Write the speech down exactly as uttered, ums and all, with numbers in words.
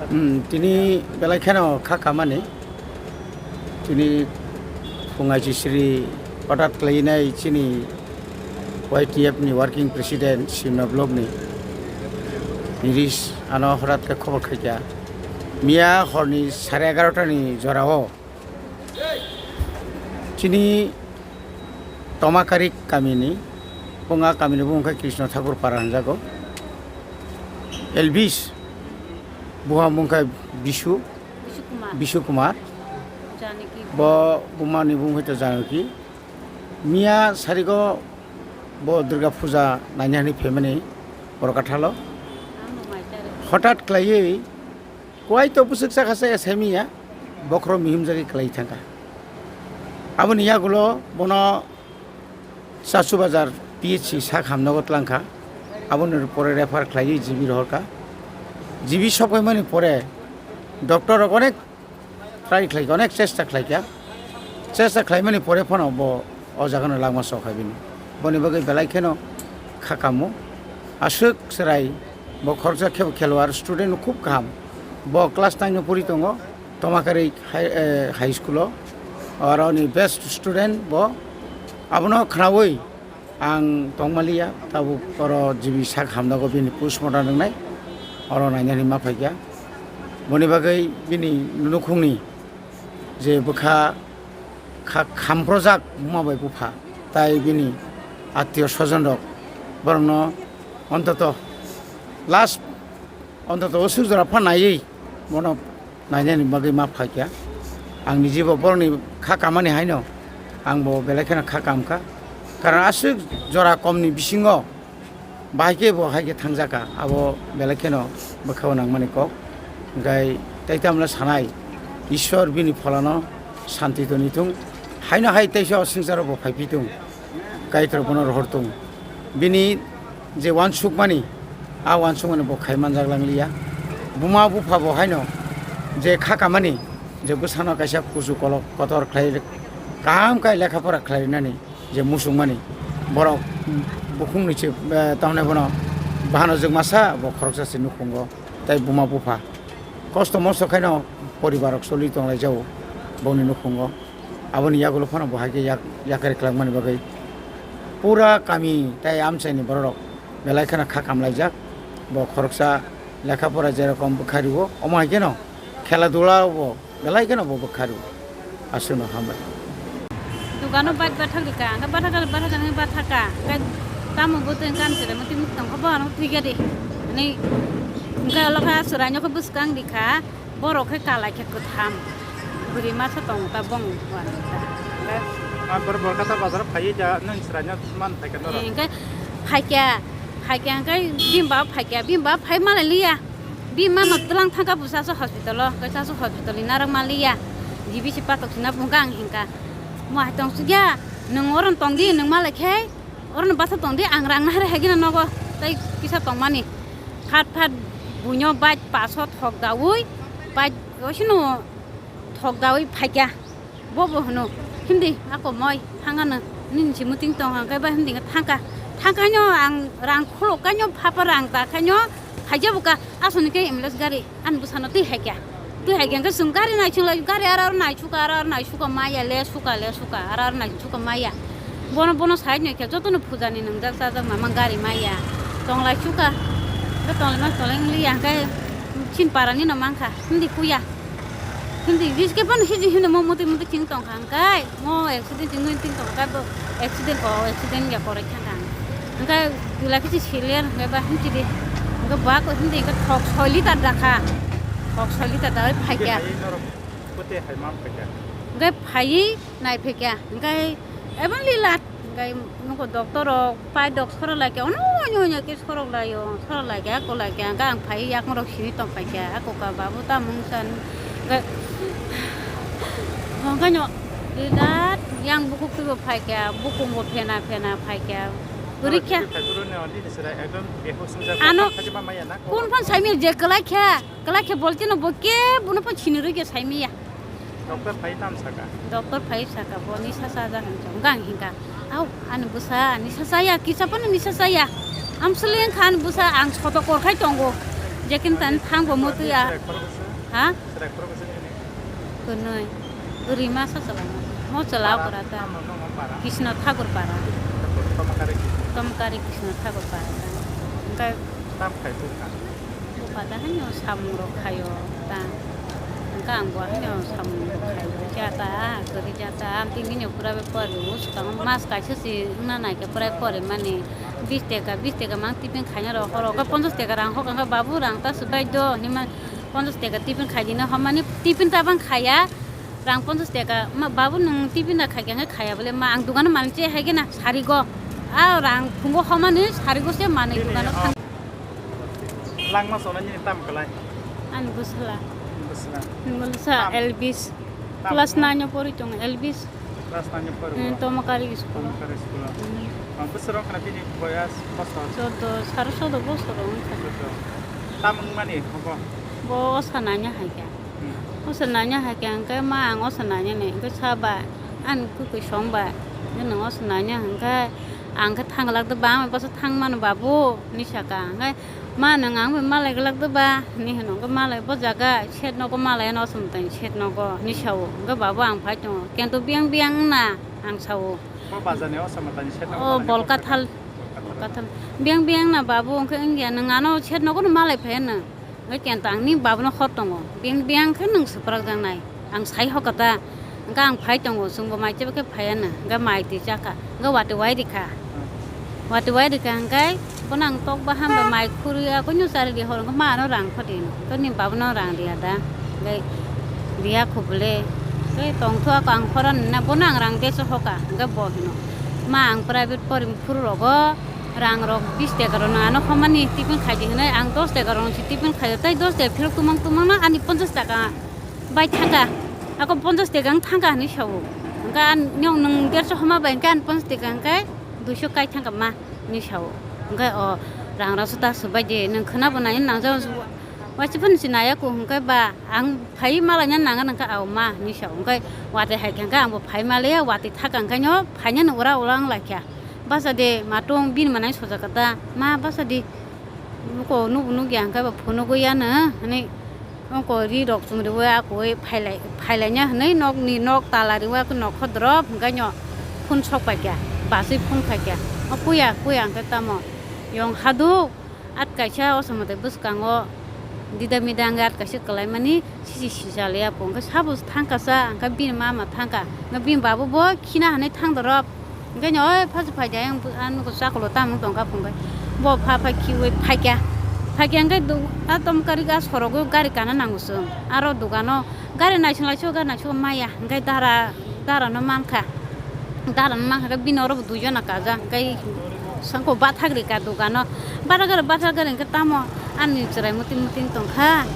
Hmm, tini belai kheno kha kamani. Tini phung aisisiri hothat khlainai chini Y T F ni working president Simna block ni Nirish ano hothat khe khobor khaikha. Miya horni sare egarota ni jorao chini Tomakarik kamini, bung a kamini bung khe Krishna Thakur para hwnjago. Elvis, buha bung khe Bisu, Bisu Kumar. Bisu Kumar. Janaki. Bo bumani bung khe to Janaki. Miya sarigo bo Durga Puja naina hwnwi phaimani Borkathalo. Amo mai tare. Hothat khlaiwi Kuai to bwswk chakha se S M E ya, bokhorok mihim jagwi kwlai thangkha. Aboni yagulo bono Chachu Bazar P H C sak hamnogo tlangkha. Aboni pore refer khlaiwi G B rohorkha. G B sokpaimani pore doctor rok onek try khlaikha, onek chesta khlaikha. Chesta khlaimani pore phano bo o jagano langma sok hai bini. Boni bagwi belai kheno kha kamo. Aswk chwrai bo khoroksa khe bo khelwar student no khub kaham. Bo class nine no pori tongo, Tomakarwi high, eh, high school o. Oro ni best student bo. Abono khnaui ang tongmaliya, tabuk oro G B sak hamdago bini postmortem wngnai. Oro nainani ma phaikha. Boni bagwi bini nukhungni je bwkha kha-, khamprojak buma bai bupha, tai bini attiyo sojon rok borokno ontoto last, ontoto usuk jora pha naiwi bono nainani bagwi ma phaikha. Ang nijibo borokni kha kamani haino ang bo belai kheno kha kamkha, karon aswk jora komni bisingo bahai khe bo hai khe thangjakha, abo belai kheno bwkhao nangmani kok. Hwnkhe tei tamle sanai, Ishwar bini pholano santi toni thung, haino hai teisa o swngcharo bo phai phi thung, Kaitor bono rohor thung. Bini je uansukmani, a uansukmani bo khai manjak lang liya. Buma bupha bo haino je kha kamani, je bwsano kaisa kuchu kolok kotor khlai, kaham khe lekha pora khlai rinani, je musukmani borok bukhukni se, eh, tamni bono bahano jwk masa bo khoroksa se nukhungo, tei buma bupha kosto mosto khaino poribar rok choli tonglaijao boni nukhungo. Aboni yagulo phano bo hai khe yak-, yakari kwlangmani bagwi pura kami tei amchaini bororok belai kheno kha kamlaijak. Bo khoroksa lekha pora jerokom bwkha rwo, omo hai kheno khela dula o bo belai kheno bo bwkha rw. Aswkno hambai. Dukano bike bathak rika, hwnkhe bathak kali bathak kali bathaka. Hwnkhe tamo bo twi kan chere muti muti tongkha bo ano thwikya di. Ani hwnkhe olo kha chwraino khe bwskang rikha, borok khe kalai khe kwtham. Bwrwi masa tongo ta bong wanita. Hwnkhe ah, borok Borkata bazar phaiwi da nwng chwraino man phaikha norok. Hwnkhe phaikya, phaikya hwnkhe bini baba phaikya, bini baba phai malai liya. Bini mama twlang thangkha bwsa se hospital o, kaisa se hospital ni narwk manliya. G B C patok sina bungkha ang hinkha. Mo hai tong sukya, nwng oro tong di, nwng malai khe, oro basa tong di, ang rang nahar hai gina nogo, tei kisa tongmani. Phat phat buino bike paso thok daui, bike osino thok daui phaikya. Bobo hwno, "Himdi, ako moi, thangano, nini si muting tong hang kaiba himdi thangka." Thangkaino ang rang khuluk kaino phapa rang ta kaino haija buka asoni ke ambulance gari an bwsano twi haikya. Twi haikya hwnkhe chwng gari nai chwng lai gari aro aro nai suka aro aro nai suka maya le suka le suka aro aro nai suka maya. Bono bono side ni khe jotono puja ni nwngjak chajak mama gari maya. Tong lai suka. Khe tong lai ma tong lai wng li ya hwnkhe chin para ni no mankha himdi puya. Hindi, bis ke pan hiji hindi mo muti muti ching tong kha, hwnkhe mo accident ching ching tong kha, bo accident ko, accident ya kore kha kha. Hwnkhe dula kichi silian, hwnkhe ba hindi di, hwnkhe ba ko hindi, hwnkhe thok soi liter da kha, thok soi liter da phai kha. Hai norok kote hai mam phai kha. Hwnkhe phai nai phai kha, hwnkhe Ebon lila, hwnkhe nuko doctor rok, pai dok sora lai khe, ono, ono, ono khe sorok lai o, sora lai khe, ako lai khe, hwnkhe ang phai yakung rok sini tong phai khe, ako ka babu ta mung san, hwnkhe, hwnkhe no, lila, yang bukhuk twi bo phai khe, bukhuk bo phena, phena phai khe, kwrwi khe. Ano, kun phan saimil je kwlai khe, kwlai khe bolti no bo ke, bono phan sini rwi khe saimil ya. Doctor phai tam saka. Doctor phai saka, bo nisa chaja hinwi hwnkha ang hinkha. Au, ani bwsa nisa chaya, kisa phano nisa chaya. Amswlwng khan bwsa ang soto kor khai tongo. Jekin tan thang bo mutwi a. Ha? Kwnwi. Rima sa chala. Mo chala kora ta. Krishna Thakur para. Tomkari Krishna Thakur para ta. Engkai Tam khai bukha. Bupha ta haino samung rok khaio ta. Hwnkhe ang bo haino samung rok khaio. Jata, kwrwi jata, ang tini no pura be pori o swkang mas kaisa se wngna naikhe pura pori mani bis teka, bis teka mang tiffin khaina rok horo khe ponchas teka rang hokha khe babu rang ta swbai do hinwi ma ponchas teka tiffin khai dino hwnmani tiffin ta bang khaya. Rang ponchas teka, ma, babu, nwng tiffin da khai khe khaya bole, ma, ang dogano manwi che hai khe na sari go. A rang phungo homani sari go se manwi dogano thang. Langma sona nini tam kalai. Ani bwsala. Bwsala. Nwng bwsala Tam. Elvis. Tam. Class nine o pori tongo, Elvis. Class nine o pori Hmm, tongo. Tomakari school. Tomakari school. Hmm. Ang bwswrok khna bini boyas bosor. Chordo, saro chordo bosor wngkha. Chordo. Tam wngmani hobo? Bo osa nanya hai khe. Hmm. Osa nanya hai khe, hwnkhe ma ang osa nanya ni, hwnkhe sa ba, ani kwkwi song ba, hwnkhe nwng osa nanya, hwnkhe ang khe thang glak de ba, ang bai bwsa thang mano babu, hinwi saka, hwnkhe ma nwng ang bai malai glak de ba, hinwi hwno, hwnkhe malai bo jaga shed nogo malai ano osa mwtai shed nogo, hinwi sao, hwnkhe babu ang phai tongo, kento biyang biyang wngna ang sao. Bo bazar ni osa mwtai shed nogo O malai bolka thal, bolka thal. Bolka thal. Biyang biyang wngna babu, hwnkhe wngya nwng ano shed nogo no malai phai ano. Hwnkhe kenta ang ni babuno hor tongo. Biyang biyang khe nwng swprak jaknai. Ang sai hokha ta. Hwnkhe ang phai tongo. Chwngbo mai chaba khe phai ya no. Hwnkhe mai twi chakha. Hwnkhe watwi wai rikha. Watwi wai rikha hwnkhe bono ang tok baham bai mai khurwi ya. Kunu chari di hor hwnkhe ma ano rang kho di no. Hwnkhe ni babuno rang riya da. Hwnkhe riya kho bole. Hwnkhe tongthu ako ang khorang nina bono ang rang de se hokha. Hwnkhe bo hino. Ma ang private pori phuru rogo. Rang rok bis taka rok no ano homani tiffin khai di hinwi ang dos taka rok no se tiffin khai o, tei dos taka phirok tumang tumang no ani ponchas taka bai thangkha, ako ponchas taka wng thangkha hinwi sao. Hwnkhe ang, niyok nwng derso homa bai hwnkhe ani ponchas taka hwnkhe duiso kai thangkha ma hinwi sao. Hwnkhe o rang rok se ta swbai di nwng khwna bo nai nang jao. Waisa phano se naiya kho hwnkhe ba ang phai malaina nang nang kha, o ma hinwi sa o. Hwnkhe watwi hai kha hwnkhe ang bo phai maliya, watwi thaka hwnkhe no phainani ura ura wng lai kha. Basa de ma tong bini manai soja kha ta, ma basa di. Nuko nubo nukya hwnkhe ba phunugwi yano hinwi nuko ri rok chumriwi akoi phailai, phailaina hinwi nokni nok tala riwi akoi nokho drop hwnkhe no phun sok pai kha, baswi phun khai kha. O puya, puya hwnkhe tamo yong haduk. At kaisa o samate bwskango dida mida wngwi at kaisa kwlaimani sisi sisa liya po. Hwnkhe sabo thangkasa, hwnkhe bini mama thangkha, hwnkhe bini babu bo khina hinwi thang dorop. Hwnkhe ni oi phasu phaidi ayang ang nugo chakulo tamo tongkha phungkhe bo pha pha khiui phaikha. Phaikha hwnkhe do-, a tomkari ga sorogwi gari kana nango chwng. Aro dogano gari naising lai sugo, gari naising maya, hwnkhe dara, dara no mankha. Dara no mankha khe bini oro bo duijona kajak, hwnkhe sangko bathak rikha dogano. Bathak gari, bathak gari hwnkhe tamo ani chwrai muti muti tongkha.